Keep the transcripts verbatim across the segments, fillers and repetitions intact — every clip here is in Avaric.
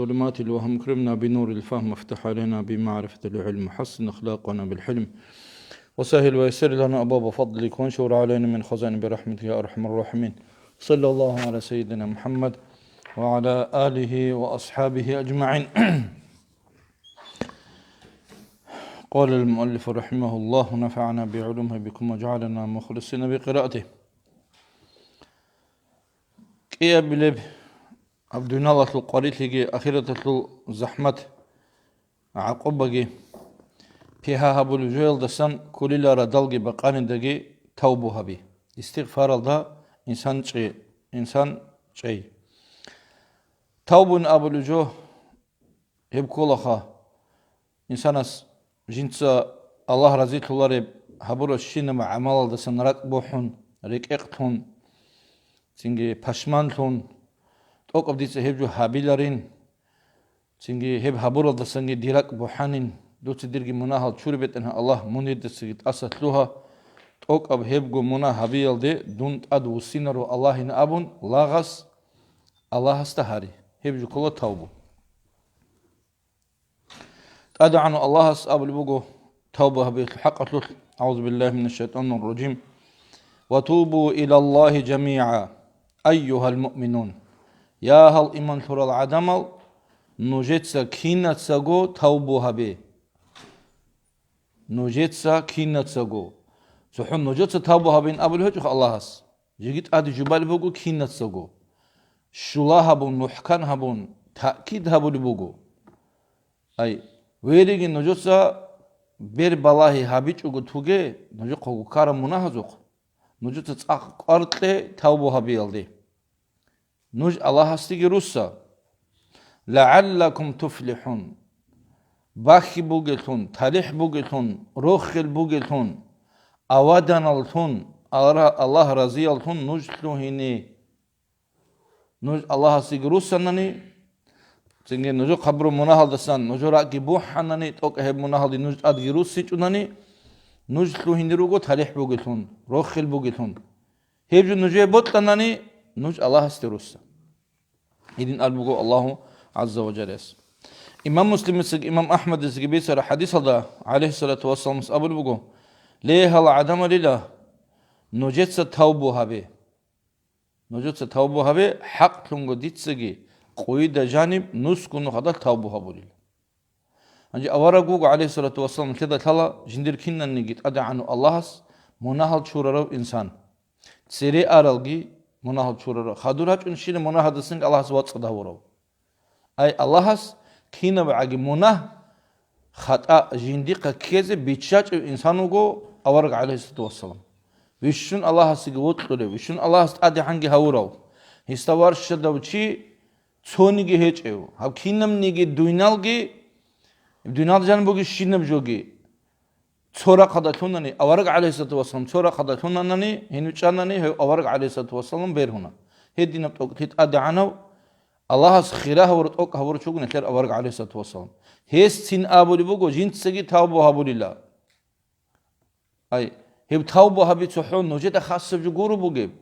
ظلمات الوهم، اكرمنا بنور الفهم، وافتح علينا بمعرفة العلم، وحسن أخلاقنا بالحلم، وسهل ويسر لنا أبواب فضلك، وانشر علينا من خزائن برحمتك يا أرحم الراحمين. صلى الله على سيدنا محمد وعلى آله وأصحابه أجمعين. قال المؤلف رحمه الله: نفعنا بعلومه بكم وجعلنا مخلصين بقراءته. КӀиабилеб гьаб дуниялалъул къварилъиги ахираталъул захӀмат гӀакъубаги пигьа гьабулеб жоялдасан кколила радалги бакъанидаги тавбу гьаби. Истигъфаралда инсан чӀей, инсан чӀей. Тавбун абулеб жо гьеб кколаха. Инсанас жинца Аллагь разилъулареб гьабурабщинаб гӀамалалдасан ракӀ бухӀун, рекӀекълъун, цинги пашманлъун, тӀокӀаб дица гьеб жо гьабиларин, цинги гьеб гьабуралдасанги дир ракӀ бухӀанин, дуца дирги мунагьал чури, БетӀергьан Аллагь, мун дидасаги тӀаса лъугьа, тӀокӀаб гьебго мунагь гьабиялде дун тӀад вуссинаро Аллагьин абун лагъас Аллагьасда гьари. Гьеб жо ккола тавбу. ТӀадегӀанав Аллагьас абулеб буго тавба гьабиялъул хӀакъалъулъ: أعوذ بالله من الشيطان الرجيم. وتوبوا إلى الله جميعا أيها المؤمنون. Я гьал иман лъурал гӀадамал, нужеца кинацаго тавбу гьабе. Нужеца кинацаго. ЦохӀо нужеца тавбу гьабин абулеб гьечӀо Аллагьас. Жеги тӀаде жубалеб буго кинацаго. Щула гьабун, мухӀкан гьабун, таъкид гьабулеб буго. Ай, вериги нужеца бер балагьи гьабичӀого туге, нужехъего ккараб мунагьазухъ, нужеца цӀакъ кӀвар кье тавбу гьабиялде. Нуж Аллагьасдеги русса. لعلكم تفلحون. Бахьи бугелъун, талихӀ бугелъун, рохел бугелъун, аваданаллъун, Алла-, Аллагь разияллъун нуж лъугьине. Нуж Аллагьасдеги руссанани, цинги нужер хабураб мунагьалдасан нужер ракӀги бухӀанани, тӀокӀ гьеб мунагьалде нуж тӀадги руссичӀунани, нуж лъугьине руго талихӀ бугелъун, рохел бугелъун. Гьеб жо нужее бокьанани, нуж Аллагьасде русса. Гьедин абун буго Аллагьу гӀазза ва жаллас. Имам Муслимицаги имам Ахмадицаги бицараб хӀадисалда, гӀалайгьиссалату вассаламас абулеб буго: Ле, гьал гӀадамалила, нужеца тавбу гьабе. Нужеца тавбу гьабе, хӀакълъунго дицаги къойида жаниб нусго нухалъ тавбу гьабулел. Гьанже авараг вуго, гӀалайгьиссалату вассалам, нилъеда лъала жиндир кинаниги ТӀадегӀанав Аллагьас мунагьал чурарав инсан. Цере аралги мунагьал чурарав, хадур гьачӀунщинаб мунагьалдасанги Аллагьас вацӀцӀад гьавурав. Ай Аллагьас кинабгӀаги мунагь, хатӀа жиндихъа ккезе биччачӀев инсан вуго авараг, гӀалайгьиссалату вассалам. Вищун Аллагьасеги вокьулев, вищун Аллагьас тӀадегӀанги гьавурав, гьесда варшадав чи цониги гьечӀев, гьаб кинабниги дуйналги, дуйнал жан бугищинаб жоги, цо рахъалда лъунани, авараг, гӀалайгьиссалату вассалам, цо рахъалда лъунанани, гьенив чӀанани, гьев авараг, гӀалайгьиссалату вассалам, бергьуна. Гьединаб тӀокӀлъи ТӀадегӀанав, Аллагьас хира гьавурав тӀокӀ гьавурав чи вуго нилъер авараг, гӀалайгьиссалату вассалам. Гьес цин абулеб буго, жинцаги тавбу гьабулила. Ай, гьеб тавбу гьаби цохӀо нужеда хасаб жо гуро бугеб?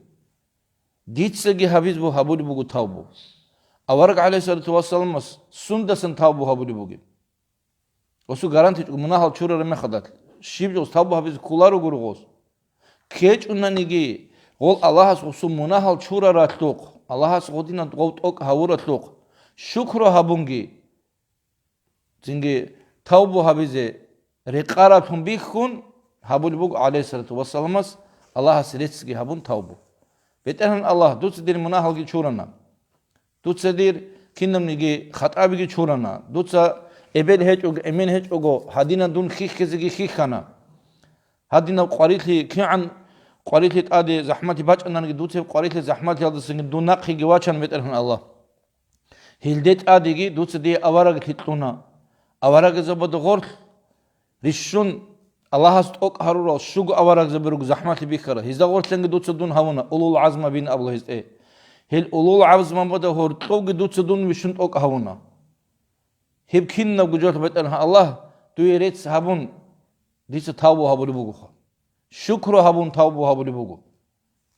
Дицаги гьабиз бу-, гьабулеб буго тавбу. Авараг, гӀалайгьиссалату вассаламас, сундасан тавбу гьабулеб бугеб? Осу гарантичӀого мунагьал чурараб мехалда, щиб жо тавбу гьабизе кколаро гуро гъос. КкечӀунаниги, гъол Аллагьас гъосул мунагьал чураралъухъ, Аллагьас гъодинан гъов тӀокӀ гьавуралъухъ, шукру гьабунги, цинги тавбу гьабизе рекъараблъун бихьун гьабулеб буго, гӀалайгьиссалату вассаламас Аллагьасе реццги гьабун тавбу. БетӀергьан Аллагь, дуца дир мунагьалги чурана. Дуца дир кинабниги хатӀабиги чурана. Дуца эбел гьечӀого, эмен гьечӀого, гьадинан дун хьихьизеги хьихьана. Гьадинаб къварилъи, кигӀан къварилъи тӀаде захӀмалъи бачӀананиги, дуца гьеб къварилъи захӀмалъиялдасанги дун нахъеги вачана, БетӀергьан Аллагь. Гьелде тӀадеги дуца дие авараглъи кьуна. Аварагзабада гъорлъ рищун Аллагьас тӀокӀ гьарурал щуго аварагзаби руго захӀмалъи бихьарал. Гьезда гъорлъанги дуца дун гьавуна, улул гӀазмабин абула гьезде. Гьел улул гӀазмабада гьоркьовги дуца дун вищун тӀокӀ гьавуна. Гьеб кинабго жоялъ, БетӀергьан Аллагь, дуе рецц гьабун, дица тавбу гьабулеб бугоха. Шукру гьабун тавбу гьабулеб буго.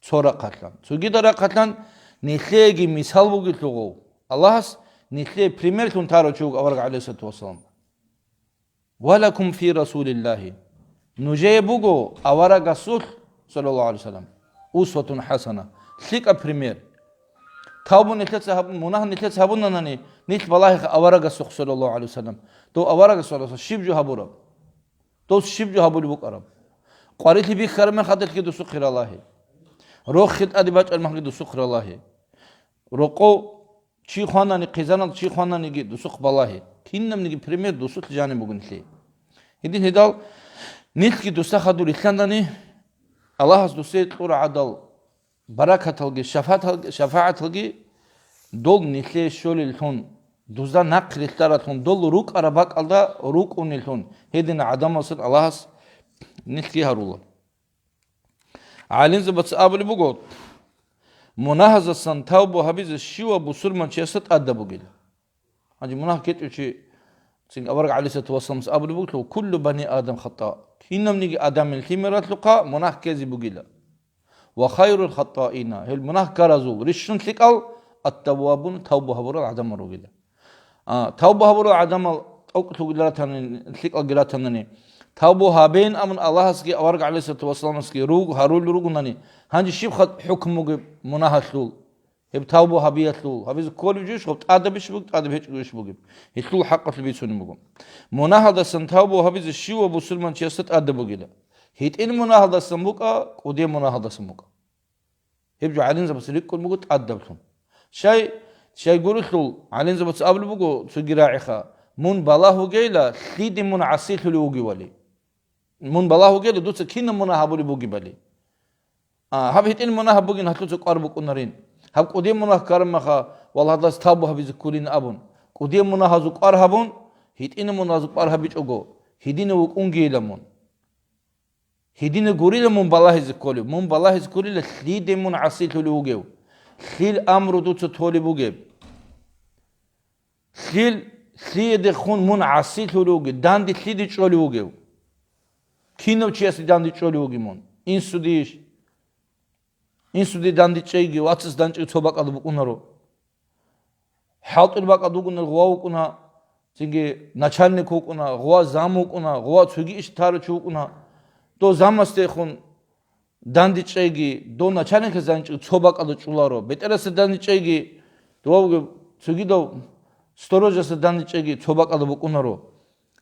Цо рахъалъан. Цогида рахъалъан нилъееги мисал бугелъул гъов. Аллагьас нилъее примерлъун тарав чи вуго авараг, гӀалайгьиссалату вассалам. «Ва лакум фи Расулиллагьи». Нужее буго аварагасулъ, саллаллагьу гӀалайгьи вассалам, «усватун хӀасана», лъикӀаб пример. Тавбу нилъеца гьаб-, мунагь нилъеца гьабунанани, нилъ балагьиха аварагасухъ, саллаллагьу гӀалайгьи вассалам. Дов аварагас, саллаллагьу гӀалайгьи вассалам, щиб жо гьабураб? Дос щиб жо гьабулеб букӀараб? Къварилъи бихьараб мехалдалъги досухъе ралагье. Рохел тӀаде бачӀараб мехалги досухъе ралагье. Рокъов чи хванани, хъизаналда чи хвананиги досухъ балагье. Кинабниги пример досулъ жаниб бугин лъи. Гьедин гьедал нилъги доса хадур рилълъанани, Аллагьас досие кьура гӀадал баракаталги, шафаатал-, шафагӀаталги дол нилъее щолеллъун, дузда нахъ рилълъараллъун, дол рукӀараб бакӀалда рукӀунеллъун, гьедина гӀадамалсад Аллагьас нилъги гьарула. ГӀалимзабаца абулеб буго, мунагьаздасан тавбу гьабизе щивав бусурманчиясда тӀадаб бугила. Гьанже мунагь ккечӀев чи, цинги авараг гӀалайгьиссалату вассаламас абулеб буго, «Куллу бани Адам хатӀа». Кинабниги Адамил лъимералъухъа мунагь ккезе бугила. «Ва хайрул хатӀаина», гьел мунагь ккаразул рищун лъикӀал, «ат-таввабун», тавбу гьабурал гӀадамал ругила. А, тавбу гьабурал гӀадамал тӀокӀлъугил ратанани, лъикӀалги ратанани, тавбу гьабеян абун Аллагьасги авараг гӀалайгьиссалату вассаламасги руг-, гьарулел ругонани, гьанже щиб хатӀ хӀукму бугеб мунагьалъул? Гьеб тавбу гьабиялъул, гьабизе кколеб жо иш, гьеб тӀадаб иш бугеб, тӀадаб гьечӀого иш бугеб, гьелъул хӀакъалъулъ бицунеб буго. Мунагьалдасан тавбу гьабизе щивав бусурманчиясда тӀадаб бугила? ГьитӀин мунагьалдасан букӀа, кӀудияб мунагьалдасан букӀа. Гьеб жо гӀалимзабаца рикӀкӀун буго тӀадаблъун. Щай, щай гурелъул, гӀалимзабаца абулеб буго цоги рагӀиха, мун балагь вугейила, лъиде мун гӀасилъулев вугевали. Мун балагь вугела, дуца кинаб мунагь гьабулеб бугебали. А, гьаб гьитӀин мунагь гьаб бугин, гьалъуца кӀвар букӀунарин. Гьаб кӀудеб мунагь ккараб маха, валлагь, гьадас тавбу гьабизе кколин абун, кӀудеб мунагьазул кӀвар гьабун, гьитӀинаб мунагьазул кӀвар гьабичӀого, гьединав вукӀунгейила мун. Гьединав гурила мун балагьизе кколев, мун балагьизе кколила, лъиде мун гӀасилъулев вугев, лъил амру дуца толеб бугеб. Лъил, лъиедехун мун гӀасилъулев вугев, данде лъиде чӀолев вугев? Кинав чиясде данде чӀолев вугев мун? Инсудейищ? Инсуде данде чӀейги, вацас данчӀей цо бакӀалда букӀунаро. ХӀалтӀул бакӀалда вукӀуна, гъова вукӀуна, цинги начальник вукӀуна, гъова зам вукӀуна, гъова цоги иш тарав чи вукӀуна. Дов замасдехун данде чӀейги, дов начальникас данчӀей цо бакӀалда чӀоларо, бетӀерасда данде чӀейги, дов цогидав сторожасда данде чӀейги цо бакӀалда букӀунаро.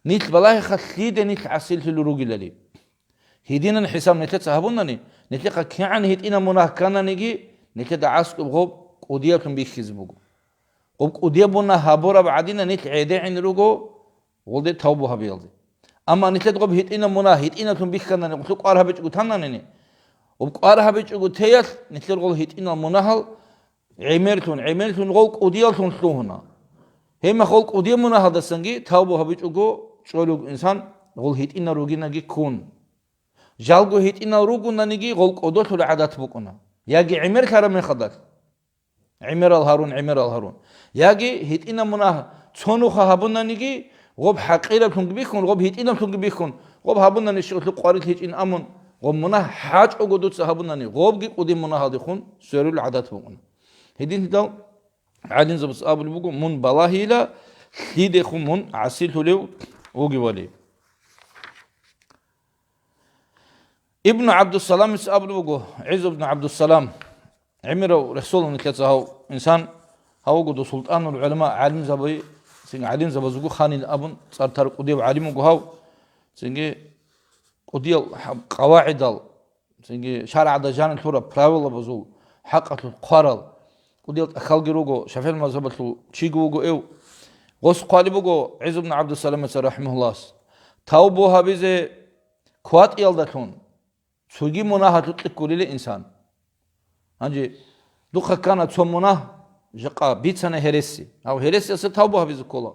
Нилъ балагьиха, лъиде нилъ гӀасиллъулел ругелали. Гьединан хӀисаб нилъеца гьабунани, нилъехъа кигӀан гьитӀинаб мунагь ккананиги, нилъеда аскӀоб гъоб кӀудияблъун бихьизе буго. Гъоб кӀудияб мунагь гьабураб гӀадина нилъ гӀедегӀин руго гъолде тавбу гьабиялде. Амма нилъеда гъоб гьитӀинаб мунагь гьитӀинаблъун бихьанани, гъолъул кӀвар гьабичӀого тананани, гъоб кӀвар гьабичӀого теялъ нилъер гъол гьитӀинал мунагьал гӀемерлъун, гӀемерлъун гъол кӀудияллъун лъугьуна. Гьеб мехалъ гъол кӀудияб мунагьалдасанги тавбу гьабичӀого чӀолев инсан гъол гьитӀинал ругинаги ккун. Жалго гьитӀинал ругонаниги гъол кӀодолъул гӀадат букӀуна. Яги гӀемерлъараб мехалдалъ, гӀемерал гьарун, гӀемерал гьарун. Яги гьитӀинаб мунагь цо нуха гьабунаниги, гъоб хӀакъираблъунги бихьун, гъоб гьитӀинаблъунги бихьун, гъоб гьабунани щивалъул къварилъ гьечӀин амун, гъоб мунагь хӀачӀого дуца гьабунани, гъобги кӀудияб мунагьалдехун сверулел гӀадат букӀуна. Гьединлъидал гӀалимзабаз абулеб буго, мун балагьила, лъидехун мун гӀасилъулев вугевали. Ибну ГӀабдуссаламица абулеб буго, ГӀизз ибну ГӀабдуссалам, гӀемерав рехсолев нилъеца гьав инсан, гьав вуго дов султӀанул гӀулама, гӀалимзаби, цинги гӀалимзабазулго ханин абун цӀар тар кӀудияв гӀалим вуго гьав, цинги кӀудиял хӀа-, къавагӀидал, цинги шаргӀалда жанир лъураб правилабазул хӀакъалъулъ хъварал, кӀудиял тӀахьалги руго, шафигӀил мазгьабалъул чиго вуго эв. Гъос хъвалеб буго ГӀизз ибну ГӀабдуссаламица рахӀимагьуллагьас, тавбу гьабизе кватӀиялдалъун цоги мунагьалъукье кколила инсан. Гьанже духъа ккана цо мунагь, жакъа бицана гьереси. Гьав гьересиялдаса тавбу гьабизе ккола.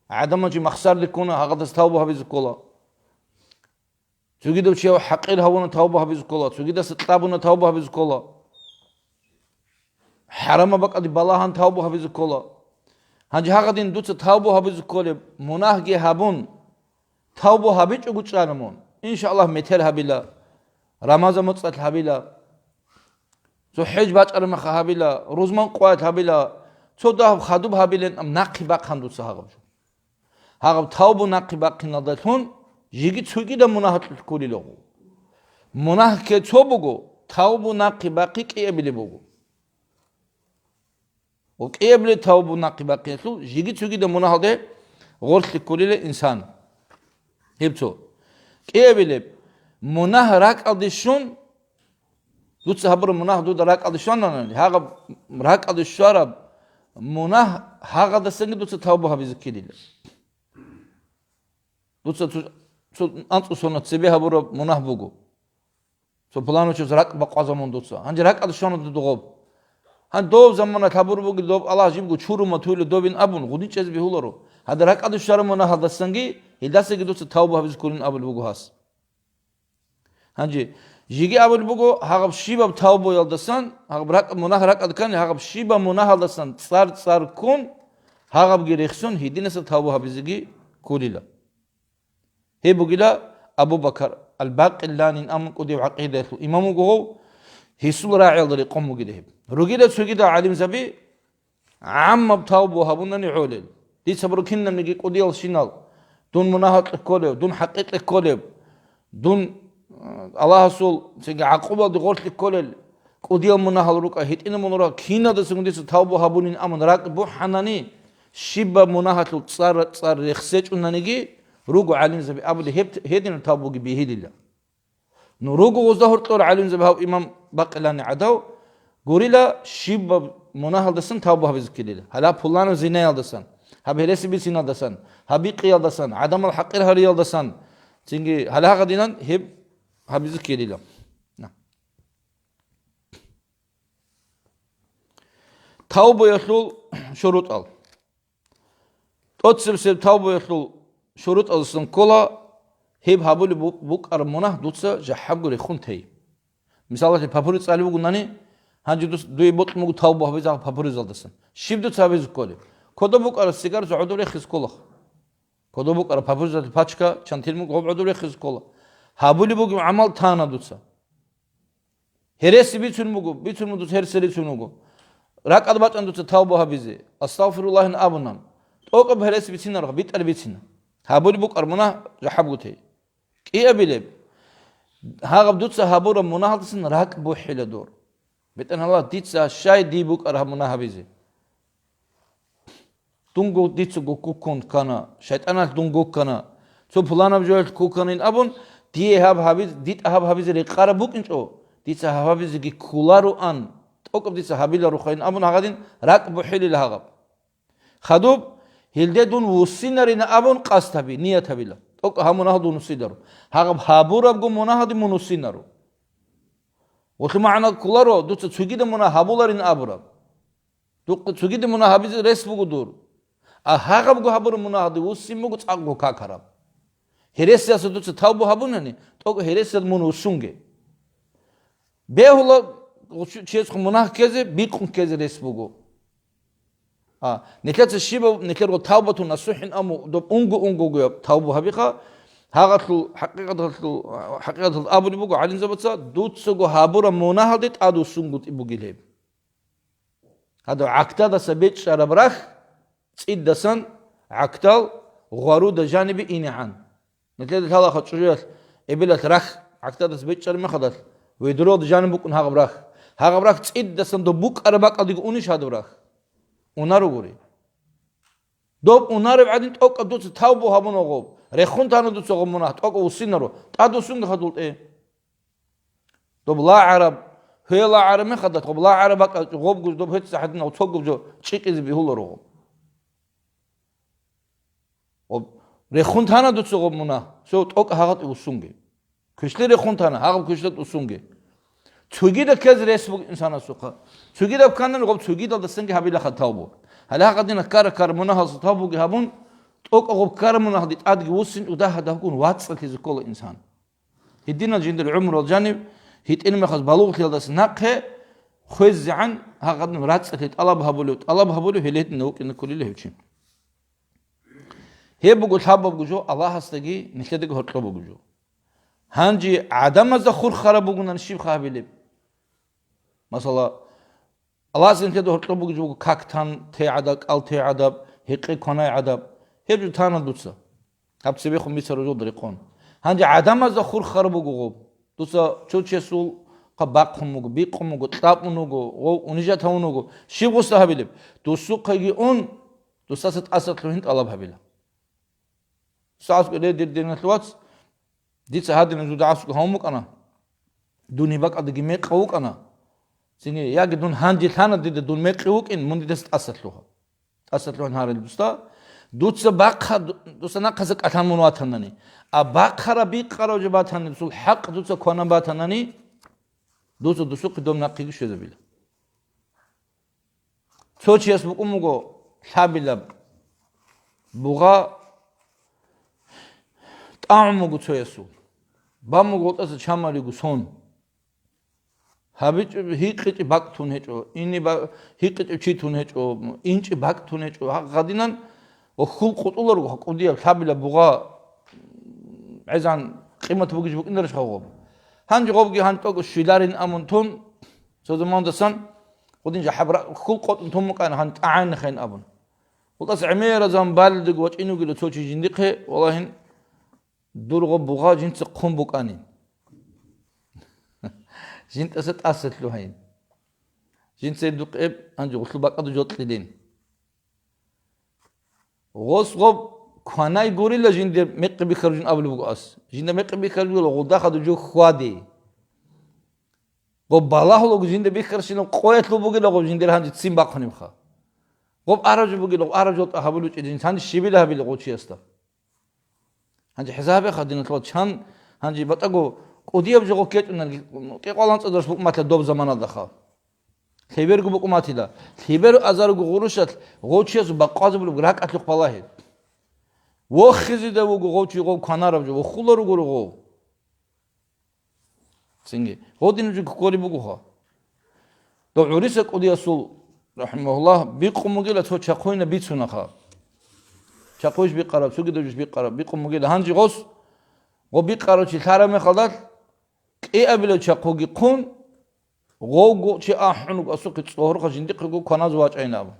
ГӀадамал чи махсарде ккуна, гьагъадаса тавбу гьабизе ккола. Цогидав чияв хӀакъир гьавуна, тавба гьабизе ккола, цогидаса кьабуна, тавба гьабизе ккола. ХӀарамаб бакӀалде балагьун, тавба гьабизе ккола. Гьанже гьагъадин дуца тавба гьабизе кколеб, мунагьги гьабун, тавба гьабичӀого чӀана мун. Иншааллагь, метер гьабила, Рамазан моцӀалъ гьабила. Цо хӀеж бачӀараб мехалъ гьабила, рузман къоялъ гьабила, Цо дагьаб хадуб гьабилин, ам нахъе бахъан дуца гьагъаб жо. Гьагъаб тавбу нахъе бахъиналдалъун жеги цогидаб мунагьалъулъ кколила гъо. Мунагь кке цо буго, тавбу нахъе бахъи кӀиабилеб буго. Ва кӀиабилеб тавбу нахъе бахъиялъул жеги цогидаб мунагьалде гъорлъи кколила инсан. Гьеб цо. КӀиабилеб мунагь ракӀалде щун, дуца гьабураб мунагь дуда ракӀалде щванани, гьагъаб ракӀалде щвараб мунагь гьагъадасанги дуца тавбу гьабизе ккелила. Дуца цо, цо анцӀго соналъ цебе гьабураб мунагь буго. Цо пуланав чияс ракӀ бакъвазабун дуца. Гьанже ракӀалде щвана дуда гъоб. Гьанже дов заманалъ гьабураб бугеб доб Аллагь жибго чурун батулев добин абун, гъудин чӀезе бегьуларо. Гьадин ракӀалде щвараб мунагьалдасанги, гьелдасаги дуца тавбу гьабизе кколин абулеб буго гьас. Гьанже жеги абулеб буго, гьагъаб щибаб тавбуялдасан, гьагъаб ракӀ-, мунагь ракӀалде ккани, гьагъаб щибаб мунагьалдасан цӀар-цӀар ккун, гьагъабги рехсон, гьединаса тавбу гьабизеги кколила. Гьеб бугила Абу Бакар ал-Бакъилланин абун кӀудияв гӀакъидаялъул имам вуго гьев, гьесул рагӀиялда рекъон бугила гьеб. Ругила цогидал гӀалимзаби, гӀаммаб тавбу гьабунани гӀолел. Дица буро кинабниги кӀудиялщинал, дун мунагьалде кколев, дун хӀакъикъе кколев, дун, а, Аллагьасул цинги гӀакъубалде гъорлъе кколел, кӀудиял мунагьал рукӀа, гьитӀинаб мунагьал, киналдасаго дица тавбу гьабунин абун ракӀ бухӀанани, щибаб мунагьалъул цӀар-цӀар рехсечӀунаниги, руго гӀалимзаби абули, гьеб гьединаб тавбуги бегьилила. Ну, руго гъозда гьоркьор гӀалимзаби гьав имам Бакъилани гӀадав, гурила, щибаб мунагьалдасан тавба гьабизе ккелила. Гьала пуланаб зинаялдасан, гьаб гьереси бициналдасан, гьаб бикъиялдасан, гӀадамал хӀакъир гьариялдасан, цинги гьала гьагъадинан гьеб гьабизе ккелила. На. Тавбуялъул шурутӀал. ТӀоцебсеб тавбуялъул шурутӀалдасан ккола, гьеб гьабулеб бу-, букӀараб мунагь дуца жахӀабго рехун тей. Мисалалъе, папури цӀалев вугунани, гьанже дус-, дуе бокьун буго тавбу гьабизе папуризалдасан. Щиб дуца гьабизе кколеб? Кодоб букӀараб сигарза гӀодоб рехизе кколаха. Кодоб букӀараб папуризалъе пачка, чантир муг гъоб гӀодоб рехизе ккола. Гьабулеб бугеб гӀамал тана дуца. Гьереси бицун буго, бицун буго дуца, гьересиялъ рицун вуго. РакӀалде бачӀана дуца тавба гьабизе, астагъфируллагьин абунан. ТӀокӀаб гьереси бицинаро, битӀараб бицина. Гьабулеб букӀараб мунагь жахӀабго тей. КӀиабилеб, гьагъаб дуца гьабураб мунагьалдасан ракӀ бухӀила дур. БетӀергьан Аллагь, дица щай дие букӀараб гьаб мунагь гьабизе? Дунго дицаго ккун ккана, шайтӀаналъ дун гуккана. Цо пуланаб жоялъ ккуканин абун, дие гьаб гьабиз-, дитӀа гьаб гьабизе рекъараб букӀинчӀо, дица гьаб гьабизеги кколароан, тӀокӀаб дица гьабиларухъайин абун гьагъадин ракӀ бухӀилила гьагъаб. Хадуб, гьелде дун вуссинарина абун къасд гьаби, ният гьабила. ТӀокӀаб гьаб мунагь дун вуссинаро. Гьагъаб гьабурабго мунагьалде мун вуссинаро. Гъолъул магӀна кколаро, дуца цогидаб мунагь гьабуларин абураб. Духъе цогидаб мунагь гьабизе рес буго дур. А гьагъабго гьабураб мунагьалде вуссин буго цӀакъго какараб. Гьересиялъа дуца тавбу гьабунани, тӀокӀаб гьересиялда мун вуссунге. Бегьула чиясухъ мунагь ккезе, бикъун ккезе рес буго. А, нилъеца щибаб, нилъерго тавбатун насухӀин аму, доб унго-унгогояб тавбу гьабиха, гьагъалъул хӀакъикъаталъул, хӀакъикъаталда абулеб буго гӀалимзабаца, дуцаго гьабураб мунагьалде тӀадвуссунгутӀи бугил гьеб. Гьадаб гӀактадаса бечӀчӀараб рахь цӀидасан гӀактал гъваруда жанибе инегӀан. Нилъеда лъалаха чӀужуялъ, эбелалъ рахь гӀактадаса бечӀчӀараб мехалдалъ, ведрода жаниб букӀун гьагъаб рахь. Гьагъаб рахь цӀидасан доб букӀараб бакӀалдего унищ гьадаб рахь? Унаро гури. Доб унареб гӀадин тӀокӀаб дуца тавбу гьабуна гъоб. Рехун тана дуца гъоб мунагь, тӀокӀаб вуссинаро. ТӀадвуссунги хадуб тӀе. Доб лагӀараб, гье лагӀараб мехалда, гъоб лагӀараб бакӀа гъобго доб гьецӀ гьадинав цогоб жо чӀикӀизе бегьуларо гъоб. Гъоб рехун тана дуца гъоб мунагь, цо тӀокӀ гьагъатӀи вуссунги. Квешлъи рехун тана, гьагъаб квешлъи тӀусунги. Цогидаб ккезе рес буго инсанасухъа. Цогидаб кканани гъоб цогидалдасанги гьабила хатав буго. Гьале гьагъадина ккара-ккара мунагьалса тавбуги гьабун, тӀокӀ гъоб ккара мунагьалде тӀадги вуссин, удагь гьадагьгун вацӀцӀалъизе ккола инсан. Гьединал жиндир гӀумрал жанив, гьитӀинаб мехалъ балугълъиялдаса нахъе хвезегӀан гьагъадин рацӀцӀалъи тӀалаб гьабулев, тӀалаб гьабулев гьеле гьедин вукӀине кколила гьев чи. Гьеб буго лъабабго жо Аллагьасдаги нилъедаги гьоркьоб буго жо. Гьанже гӀадамазда хурхараб бугунан щиб гьабилеб? Масала, Аллагьас нилъеда гьоркьоб бугеб жо буго как тан те гӀадаб, кӀал те гӀадаб, гьекъей кванай гӀадаб. Гьеб жо тана дуца. Гьаб цебехун бицараб жолда рекъон. Гьанже гӀадамазда хурхараб буго гъоб. Дуца чо чиясул хъа бахъун буго, бикъун буго, кьабун вуго, гъов унижат гьавун вуго. Щиб гъусда гьабилеб? Дусухъеги ун, дусаса тӀаса лъугьин тӀалаб гьабила. Сагъ аскӀо, ре, дир диналъул вац, дица гьадинаб жо дагӀа-сукӀа гьавун букӀана, дун гьеб бакӀалдаги мекъав вукӀана. Цинги, яги дун гьанже лъана дида, дун мекъи вукӀин, мун дидаса тӀаса лъугьа. ТӀаса лъугьин гьарил дуста. Дуца бахъа, ду-, дуца нахъаса кӀалъан мун ватанани. А бахъараб бикъараб жо батани, дусул хӀакъ дуца кванан батанани, дуца дусухъе доб нахъеги щвезабила. Цо чияс букӀун буго лъабилаб бугъа, тӀагӀун буго цоясул. Бан буго гъотӀаса чамалиго сон. ГьабичӀеб гьикъичӀеб бакӀ тун гьечӀо, ине ба-, гьикъичӀев чи тун гьечӀо, инчӀеб бакӀ тун гьечӀо. Гьа-, гьадинан ва хьул къотӀуларого кӀудияб лъабилаб бугъа гӀезан къимат бугищ букӀинарищ гъоб? Гьанже гъобги гьанкӀаго щвеларин амун тун, цо замандасан гъудин жахӀаб ра-, хьул къотӀун тун букӀана гьан тӀагӀайнахъин абун. Гъутас гӀемерал заман балелдаго вачӀин вугила цо чи жиндихъе, валагьин, дур гъоб бугъа жинца хъун букӀанин. ЖинтӀаса тӀаса лъугьайин. Жинца гьеб духъ эб, гьанже гъулъул бакӀалда жо кьилин. Гъос гъоб кванай гурила жинде мекъи бихьаружин абулеб буго ас. Жинда мекъи бихьаружила гъудахъа дужо хьвади. Гъоб балагьулаго жинда бихьарщинаб къоялъул бугила гъоб жиндир гьанже ццин бахъунебха. Гъоб араб жо бугила, гъоб араб жо тӀа гьабулучӀи жинца гьанже щибила гьабила гъов чиясда. Гьанже хӀисабе хадиналъул чан, гьанже батӀаго кӀудияб жо гъов ккечӀунарги, кӀикъвалан цӀадурас букӀматла доб заманалдаха. Лъеберго букӀуматила, лъебер азарго гъурущалъ гъов чиясул бакъвазабулеб ракӀалъухъ балагье. Вохизеда вуго гъов чи гъов кванараб жо, вохула руго гъов. Цинги. Гъодинаб жо кколеб бугоха. Дов гӀуриса кӀудиясул, рахӀимагьуллагь, бикъун бугила цо чахъуйна бицунаха. Чахъуйш бикъараб, цогидаб жуш бикъараб, бикъун бугила. Гьанже гъос, гъо бикъарав чи лъараб мехалдалъ, кӀиабилав чахъуги хъун, гъовго чи ахӀун вуго асухъе цӀогьорха жиндихъего кваназ вачӀайна абун.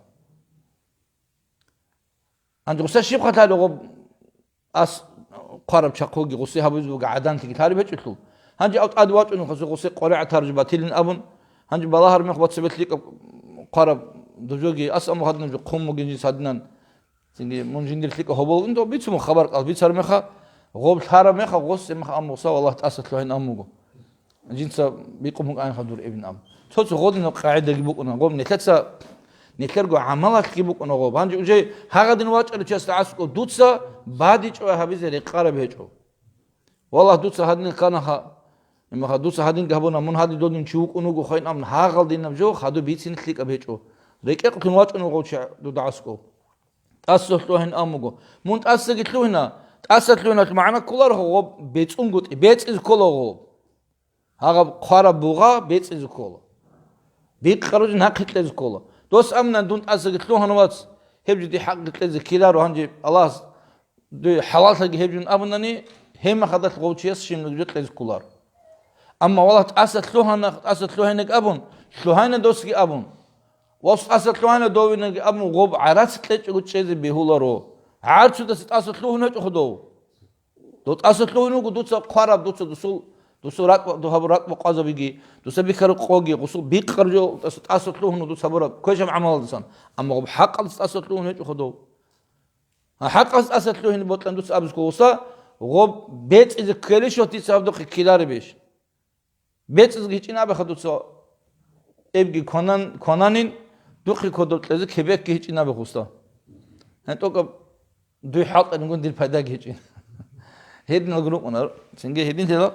Гьанже гъуса щиб хъалъалев гъоб ас хъвараб чахъуги гъуси гьабизе буго гӀаданлъиги лъараб гьечӀелъул. Гьанже ав тӀад вачӀун гъуси гъуси къваригӀат гьаржи батилин абун, гьанже балагьар мех бацабе лъикӀаб хъвараб дужоги ас аму гьадинаб жо хъун бугин жинс гьадинан. Цинги мун жиндир лъикӀа гьоболгин дов бицун хабар кӀал бицар меха, гъоб лъараб меха, гъос меха аммуса валлагь тӀаса лъугьин аммуго. Жинца бикъун букӀанха дур эбин аб. Цо-цо гъодинаб къагӀидаги букӀуна, гъоб нилъеца, нилъерго гӀамалалъги букӀуна гъоб. Гьанже уже гьагъадин вачӀарав чиясда аскӀо дуца бадичӀо гьабизе рекъараб гьечӀо. Валлагь, дуца гьадин кканаха, имаха, дуца гьадин гьабуна, мун гьадин додин чи вукӀун вуго хвейин абун, гьагъалдинаб жо хадуб бицин лъикӀаб гьечӀо. РекӀекълъун вачӀун вуго чи дудагаскӀо. ТӀаса лъугьин амуго. Мун тӀасаги лъугьина, тӀаса лъугьиналъ магӀна кколарого гъоб бецӀунгутӀи, бецӀиз кколаго. Гьагъаб хъвараб бугъа бецӀизе ккола. Бикъаружин хӀакъ кьезе ккола. Дос амнан дун тӀасаги лъугьана вац, гьеб жо дие хӀакъ кьезе ккеларо гьанже Аллагьас дуе хӀалаллъаги гьеб жун абунани, гьеб мехалдалъ гъов чияс щибниги жо кьезе кколаро. Амма валлагь тӀаса лъугьана, тӀаса лъугьайнаг абун, лъугьайна досги абун. Вас тӀаса лъугьайна довинаги абун гъоб гӀарац кьечӀого чӀезе бегьуларо. ГӀарцудаса тӀаса лъугьун гьечӀо худов. Дов тӀаса лъугьун вуго дуца хъвараб, дуца дусул, дусул ракӀ-, дугьаб ракӀ бакъвазабиги, дуца бихьараб къоги, гъусул бикъараб жо тӀаса, тӀаса лъугьун дуца гьабураб квешаб гӀамалалдасан. Амма гъоб хӀакъалдаса тӀаса лъугьун гьечӀо худов. А хӀакъалдаса тӀаса лъугьин бокьан дуца абизго гъуса, гъоб бецӀизе ккелищ ва дица гьабдухъе ккеларебищ? БецӀизги гьечӀин абеха дуца, эбги кванан-, квананин, духъе кодоб кьезе кебекги гьечӀин абех уста. ГьанкӀ тӀокӀаб дуй хӀалтӀанингун дир пайдаги гьечӀин. Гьединал рукъунар, цинги гьединлъила,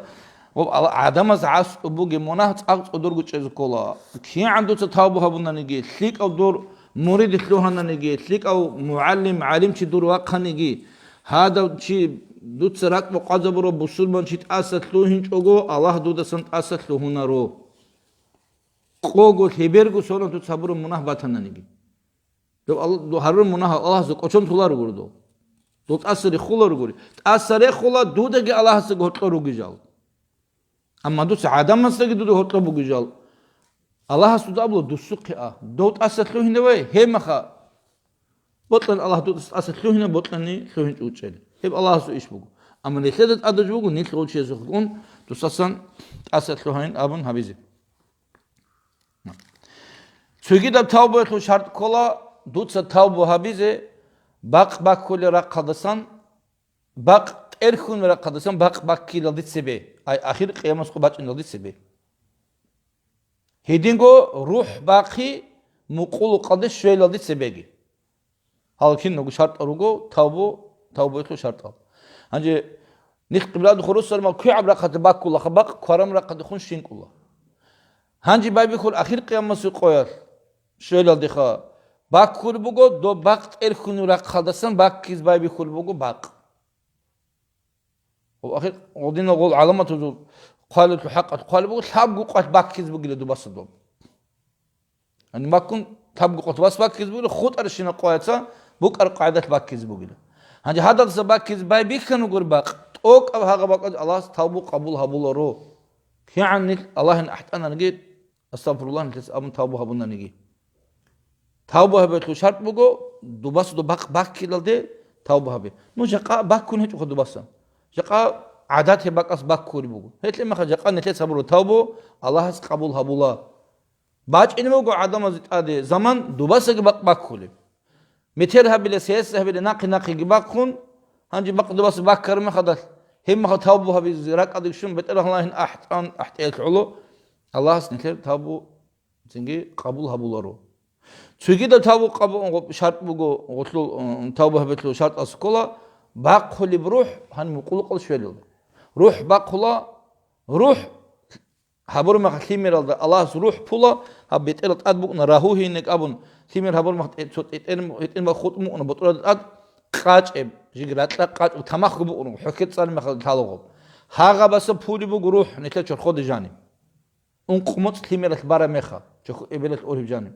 ва Алла-, гӀадамаз гӀасу бугеб мунагь цӀакъ цӀодорго чӀезе ккола. КигӀан дуца тавбу гьабунаниги, лъикӀав дур мурид лъугьананиги, лъикӀав мугӀалим, гӀалимчи дур вахъаниги, гьадав чи, дуца ракӀ бакъвазабурав бусурманчи тӀаса лъугьинчӀого, Аллагь дудасан тӀаса лъугьунаро. Къого лъеберго сонат дуца гьабураб мунагь батананиги. Дов Алла-, дов гьарураб мунагь Аллагьасда кӀочон толарогури дов. Дов тӀаса рехуларогури. ТӀаса рехула дудаги Аллагьасдаги гьоркьор ругел жал. Амма дуца гӀадамасдаги дуда гьоркьоб бугел жал. Аллагьас дуда абула, дусухъе а. Дов тӀаса лъугьинавай, гьебмаха бокьани Аллагь дуда тӀаса лъугьина, бокьани лъугьинчӀо учӀел. Гьеб Аллагьасул иш буго. Амма нилъеда тӀадаб жо буго, нилъ гъов чиясухъ ун, дусасан тӀаса лъугьайин абун гьабизе. Цогидаб тавбаялъул шарт ккола, дуца тавбу гьабизе, бакъ баккулел рахъалдасан, бакъ тӀерхьун рахъалдасан, бакъ баккилалде цебе, ай, ахир къиямасго бачӀиналде цебе. Гьединго рухӀ бахъи мукъулукъалде щвелалде цебеги. Гьал киналго шартӀал руго, тавбу, тавбуялъул шартӀал. Гьанже нилъ къибладухъ росармал квегӀаб рахъалде баккулаха, бакъ кварамаб рахъалдехун щинкӀула. Гьанже байбихьул ахир къиямасул къоялъ щвелалдеха баккулеб буго, доб бакъ тӀерхьунеб рахъалдасан баккиз байбихьулеб буго бакъ. Ва ахир гъодинал гъол гӀаламатазул хъвалилъул хӀакъалъ хъвалеб буго, лъабго къвалъ баккизе бугила дубаса доб. Гьаниб баккун лъабго къвалъ вас баккизе бугила, хутӀарщинаб къояца букӀар къагӀидалъ баккизе бугила. Гьанже гьадалдаса баккизе байбихьана гури бакъ, тӀокӀаб гьагъаб бакӀалде Аллагьас тавбу къабул гьабуларо. КигӀан нилъ Аллагьин ахӀтӀананиги, астагъфируллагь, нилъеца абун тавбу гьабунаниги. Тавба гьабиялъул шарт буго, дубасда бакъ баккилалде тавба гьабе. Ну, жакъа баккун гьечӀоха дубаса. Жакъа гӀадат гьеб бакӀас баккулеб буго. Гьелъ меха жакъа нилъеца гьабураб тавбу Аллагьас къабул гьабула. БачӀине буго гӀадамазе тӀаде заман дубасаги бакъ баккулеб. Метер гьабила, сес гьабила, нахъе-нахъеги бахъун, гьанже бакъ дубаса баккараб мехалдалъ, гьеб мехалъ тавбу гьабизе ракӀалде щун, БетӀергьан Аллагьин ахӀтӀан, ахӀтӀиялъ гӀоло, Аллагьас нилъер тавбу цинги къабул гьабуларо. Цогидаб тавбу къабул, гъоб-, шарт буго гъолъул, м, тавбу гьабиялъул шартӀалъ ккола, бахъулеб рухӀ гьаниб мукъулукъалде щвелалде. РухӀ бахъула, рухӀ гьабураб мехалъ лъимералда Аллагьас рухӀ пула, гьаб бетӀерал тӀад букӀуна, рагьу гьинек абун, лъимер гьабураб мехалъ тӀе-, цо тӀетӀер-, тӀетӀер мехалъ хутӀ букӀуна, бутӀрулда тӀад къачӀеб, жиги ракьа къачӀеб тамахго букӀуна, хӀухье цӀар мехалда лъалагъуб. Гьагъабаса пулеб буго рухӀ нилъер чорходе жаниб. Ункъ моцӀ лъимералъ бараб меха, чорхол эбелалъ ориб жаниб.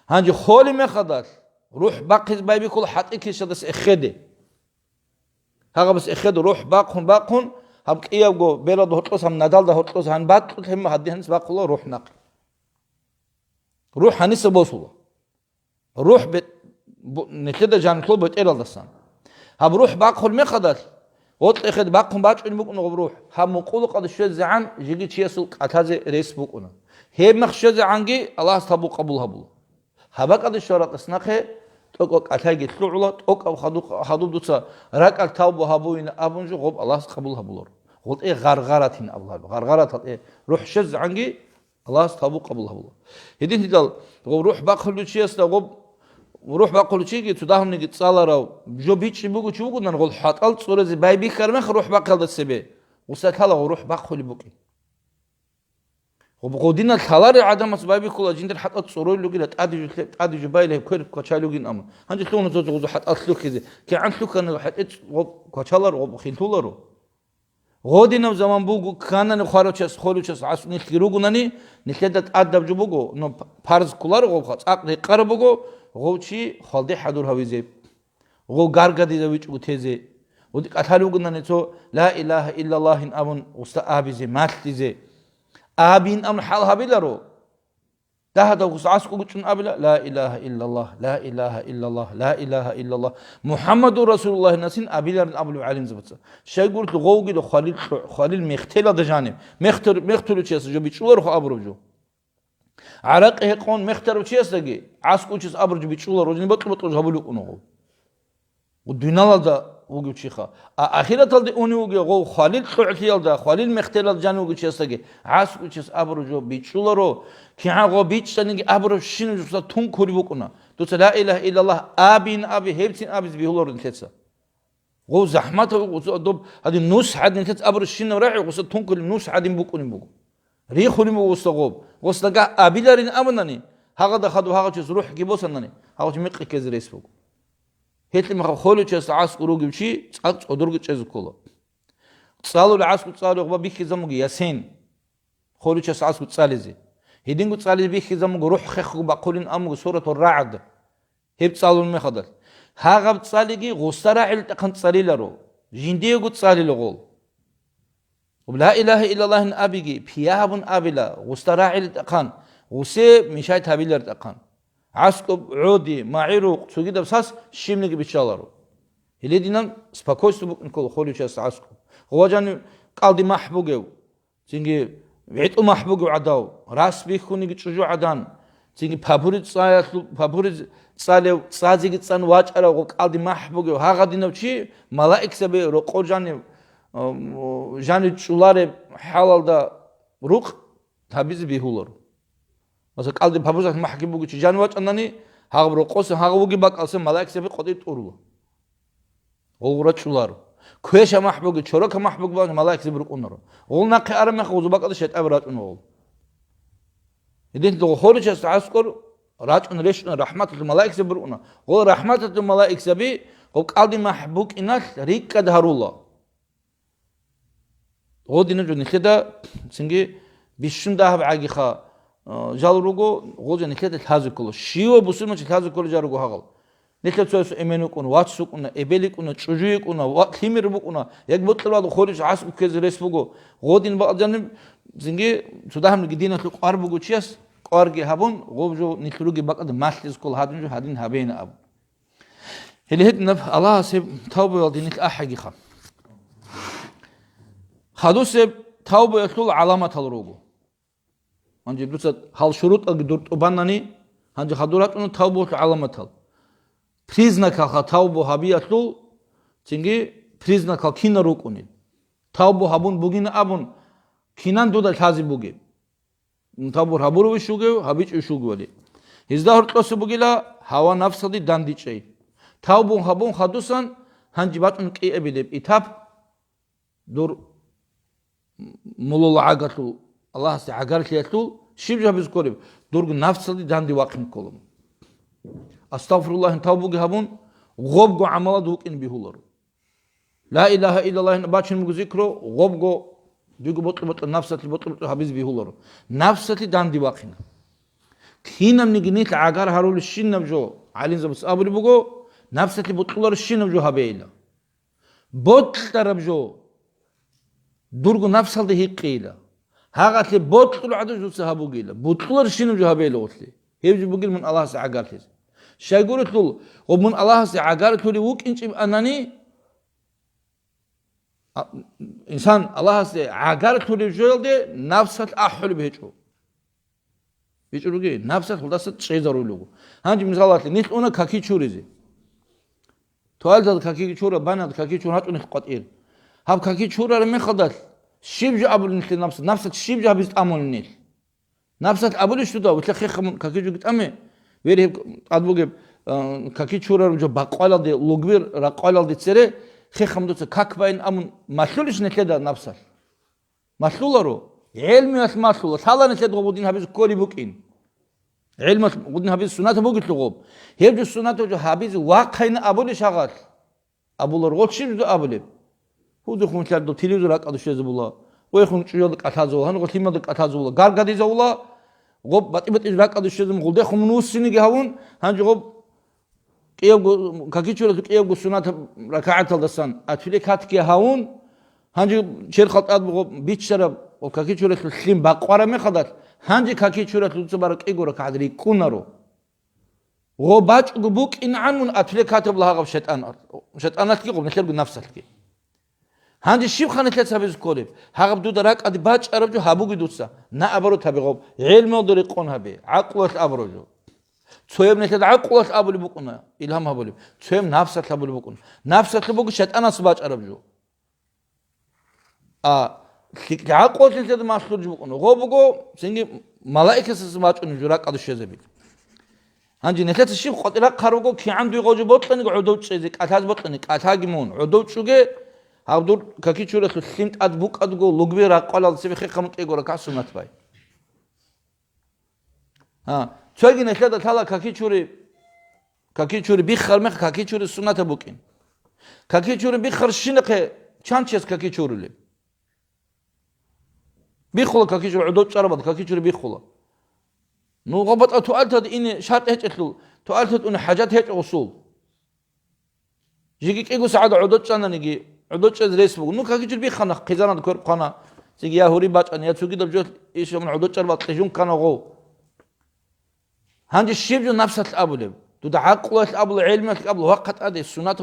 Гьанже холеб мехалдалъ, рухӀ бахъизе байбихьула хӀатӀи кишадаса эхеде. Гьагъабас эхеде рухӀ бахъун-бахъун, гьаб кӀиябго бералда гьоркьос, гьаб надалда гьоркьос гьаниб бакьулъ гьеб гьадин гьаниб бахъула рухӀ нахъе. РухӀ гьаниса босула. РухӀ бе-, бу-, нилъеда жанлъул бетӀералдасан. Гьаб рухӀ бахъул мехалдалъ, гъоркье эхеде бахъун бачӀунеб букӀуна гъаб рухӀ, гьаб мукъулукъалде щвезегӀан жеги чиясул кӀалъазе рес букӀуна. Гьеб мех щвезегӀанги Аллагьас тавбу къабул гьабула. Гьаб бакӀалде щвараб тӀас нахъе тӀокӀаб кӀалъайги лъугӀула, тӀокӀаб хадуб, хадуб дуца ракӀалъ тавбу гьабуйин абун жо гъоб Аллагьас къабул гьабуларо. ГъолтӀе гъаргъаратин абуларо. Гъаргъараталде рухӀ щвезегӀанги Аллагьас тавбу къабул гьабула. Гьединлъидал гъоб рухӀ бахъулев чиясда гъоб, рухӀ бахъулев чиги цо дагьабниги цӀаларав, жо бичӀчӀи буго чи вугодан, гъол хӀатӀал цӀуразе байбихьараб мех рухӀ бахъиялда цебе, гъуса лъала гъо рухӀ бахъулеб букӀин. Гъоб гъодинал лъаларел гӀадамас байбихьула жиндир хӀатӀал цӀуройил ругила, тӀаде жо лъе-, тӀаде жо байила гьеб квер квачал ругин амун. Гьанже лъугьуна цо-цо гъозу хӀатӀал лъухьизе. КигӀан лъухьана хӀатӀе цӀ-, гъоб квачаларо, гъоб хинлъуларо. Гъодинаб заман буго, кканани хварав час, холев час гӀасу нилъги ругунани, нилъеда тӀадаб жо буго, но п-, парз кколаро гъобха, цӀакъ рекъараб буго, гъов чи хвалде хӀадур гьавизе, гъов гаргадизавичӀого тезе. Гъуди кӀалъал вугунани цо ла илагьа иллаллагьин абун гъуса абизе, малъизе. Абин абун хӀал гьабиларо. Дагьадав гъуса аскӀого чӀун абила, ла илагьа иллаллагь, ла илагьа иллаллагь, ла илагьа иллаллагь, МухӀаммадур Расулуллагьинасин абиларин абулев гӀалимзабаца. Щайгурелъул гъовгила хвалил кьо-, хвалил мехтелалда жаниб. Мехтер-, мехтулев чияс жо бичӀчӀуларо хъо абураб жо. ГӀаракъи гьекъон мехтарав чиясдаги, аскӀов чияс абураб жо бичӀчӀуларо, жин бокьа-бокьа жо гьабулев вукӀуна гъов. Дуниялалда вугев чиха. А ахираталде унев вугев гъов хвалил кьогӀлъиялда, хвалил мехтелалда жанив вугев чиясдаги, гӀаскӀов чияс абураб жо бичӀчӀуларо, кигӀан гъо бичӀчӀаниги абурабщинаб жо гъуса тункулеб букӀуна. Дуца ла илагьа иллаллагь абин аби, гьебцин абизе бегьуларо нилъеца. Гъов захӀматав гъуса доб гьадин нус гьадин нилъеца абурабщинаб рагӀи гъуса тункулеб нус гьадин букӀунеб буго. Рихунеб буго гъуса гъоб. Гъуса дагагь абиларин абунани, гьагъада хадуб гьагъав чияс рухӀги босанани, гьагъав чи мекъи ккезе рес буго. Гьелъ мехалъ холев чиясда аскӀов ругев чи цӀакъ цӀодорги чӀезе ккола. ЦӀалулел аскӀов цӀалулеб гъоба бихьизабун буго Ясин. Холев чиясда аскӀов цӀализе. Гьединго цӀализе бихьизабун буго рухӀ хехго бахъулин абун буго Суратур РагӀд. Гьеб цӀалулеб мехалдалъ. Гьагъаб цӀалиги гъуса рагӀилтӀахъан цӀалиларо. Жиндиего цӀалила гъол. Ла илагьа иллаллагьин абиги, пия гьабун абила, гъуса рагӀилтӀахъан, Гъусе мешайт гьабилар тӀахъан. ГӀаскӀуб, гӀоди, магӀирукъ, цогидаб сас щибниги биччаларо. Гьеле динан спокойство букӀин ккола холичиясда гӀаскӀуб. Гъова жанив кӀалди махӀ бугев, цинги гӀитӀу махӀ бугев гӀадав, рас бихьуниги чӀужугӀадан, цинги пабури цӀаялъул-, пабури цӀалев, цӀазеги цӀан вачӀарав гъов кӀалди махӀ бугев гьагъадинав чи, малаикзаби рокъор жанив, ам, жанив чӀулареб хӀалалда рукъ гьабизе бегьуларо. Масала, кӀалдиб гьабузалъ махӀги бугев чи жанив вачӀанани, гьагъаб рокъосе гьагъав вугеб бакӀалъе малаикзаби къотӀи тӀурула. Гъулгъура чӀуларо. Квеша махӀ бугев, чорока махӀ бугеб бакӀалъе малаикзаби рукӀунаро. Гъул нахъе араб мехалъ гъузул бакӀалда шайтӀаби рачӀуна гъул. Гьединлъидал гъол холичиясда гӀаскӀор рачӀун рещтӀуна рахӀматалъул малаикзаби рукӀуна. Гъол рахӀматалъул малаикзаби гъоб кӀалди махӀ букӀиналъ рикӀкӀад гьарула. Гъодинаб жо нилъеда цинги бищун дагьаб гӀагиха, а, жал руго, гъозе нилъеда лъазе ккола. Щивав бусурманчи лъазе кколел жал руго гьагъал. Нилъер цоясул эмен вукӀуна, вац вукӀуна, эбел йикӀуна, чӀужу йикӀуна, ва лъимер букӀуна, яги бокьараб холич гӀаскӀуб ккезе рес буго. Гъодин бакӀалда жаниб цинги цо дагьабниги диналъул кӀвар буго чияс, кӀварги гьабун, гъоб жо нилъ ругеб бакӀалда малъизе ккола гьадин жо гьадин гьабейин абун. Гьеле гьединаб Аллагьас гьеб тавбуялде нилъ ахӀигиха. Хадусеб тавбуялъул гӀаламатал руго. Гьанже дуца гьал шурутӀалги дур тӀубанани, гьанже хадур рачӀуна тавбуялъул гӀаламатал. Признакалха тавбу гьабиялъул, цинги признакал кинал рукӀунел. Тавбу гьабун бугин абун, кинан дуда лъазе бугеб? Тавбу гьабурав иш вугев, гьабичӀев иш вугевали. Гьезда гьоркьоса бугила гьава-напсалде дандечӀей. Тавбу гьабун хадусан гьанже бачӀун кӀиабилеб этап дур мулул гӀагарлъул, Аллагьасде гӀагарлъиялъул щиб жо гьабизе кколеб? Дурго напсалде данде вахъин ккола. Астагъфируллагьин тавбуги гьабун, гъобго гӀамалалда вукӀин бегьуларо. Ла илагьа иллаллагьин бачун буго зикру, гъобго дуго бокьа-бокьа напсалъе бокьа-бокьа гьабизе бегьуларо. Напсалъе данде вахъина. Кинабниги нилъ гӀагар гьарулебщинаб жо, гӀалимзабаз абулеб буго, напсалъе бокьуларебщинаб жо гьабейила. Бокьараб жо дурго напсалда гьикъейила. Гьагъалъе бокьулеб гӀадаб жо дуца гьабугейила. Бокьуларебщинаб жо гьабейила гъолъе. Гьеб жо бугел мун Аллагьасде гӀагарлъизе. Щайгурелъул, гъоб мун Аллагьасде гӀагарлъулев вукӀинчӀеб анани, а, инсан Аллагьасде гӀагарлъулеб жоялде напсалъ ахӀулеб гьечӀо. БичӀо руги, напсалъ гьелдаса чӀезарулего. Гьанже мисалалъе, нилъ уна каки чуризе. Туалеталда каки чура, банада каки чура гьачӀо нилъ къватӀир. Гьаб каки чурараб мехалдалъ щиб жо абулеб нилъе напсалъ? Напсалъ щиб жо гьабизе тӀамулеб нилъ? Напсалъ абулищ дуда, вилъа хехъа мун каки чуги тӀаме? Вери гьеб тӀад бугеб, а, каки чурараб жо бакъвалалде, лугби ракъвалалде цере, хехъа мун дуца как байин абун малъулищ нилъеда напсалъ? Малъуларо. ГӀелмуялъ малъула, лъала нилъеда гъоб гъудин гьабизе кколеб букӀин. ГӀелмуялъ гъудин гьабизе суннатаб бугелъул гъоб. Гьеб жо суннатаб жо гьабизе вахъайин абулищ гьагъалъ? Абулар, гъол щиб жо абулеб? Гьудухъун лъардул телевизор ракӀалде щвезабула, вехун чӀужуялда кӀалъазавула, гьанго лъималда кӀалъазавула, гаргадизавула, гъоб батӀи-батӀи ракӀалде щвезабун, гъулдехун мун вуссиниги гьавун, гьанже гъоб кӀиябго, какичуралъул кӀиябго суннатаб ракагӀаталдасан отвлекатги гьавун, гьанже черхал тӀад гъоб биччараб ва какичуралъул лъим бакъвараб мехалдалъ, гьанже какичуралъул дуца бараб кӀиго ракагӀат рикӀкӀунаро. Гъо бачӀого букӀингӀан мун отвлекатаб лагьагъаб шайтӀан, шайтӀаналъги гъоб нилъерго нафсалъги. Гьанже щиб ха нилъеца гьабизе кколеб? Гьагъаб дуда ракӀалде бачӀараб жо гьабуге дуца. Наоборот гьабе гъоб, гӀелмуялда рекъон гьабе, гӀакълуялъ абураб жо. Цояб нилъеда гӀакълуялъ абулеб букӀуна, илгьам гьабулеб, цояб нафсалъ абулеб букӀуна. Нафсалъ буго шайтӀаналъ бачӀараб жо. А лъикӀ гӀакълуялъ нилъеда малъулеб букӀуна. Гъо буго, цинги малаикасаса бачӀунеб жо ракӀалде щвезабил. Гьанже нилъеца щиб къватӀирахъ гьаруго, кигӀан дуе гъо жо бокьаниги гӀодов чӀезе, кӀалъаз бокьани, кӀалъаги мун, гӀодов чӀуге, гьаб дур какичуралъул лъим тӀад букӀадго, лугби ракъвалал цебе хехъа мун кӀиго ракагӀат суннат бай. Гьа, цоги нилъеда лъала какичури, какичури биххар мех, какичури суннатаб букӀин. Какичури биххар щинахъе чан чияс какичурулеб? Биххула какичури, гӀодов чӀарабад какичури биххула. Ну, гъабатӀа туалеталда ине шартӀ гьечӀелъул, туалеталда уне хӀажат гьечӀо гъусул. Жеги кӀиго сагӀат гӀодов чӀананиги, гӀодов чӀезе рес буго. Ну, какичур биххана, хъизаналда квер хъвана, цинги я гьури бачӀана, я цогидаб жо иш гьабун гӀодов чӀарабал кьижун ккана гъов. Гьанже щиб жо напсалъ абулеб? Дуда гӀакълуялъ абула, гӀелмиялъ абула, вахъа тӀаде суннат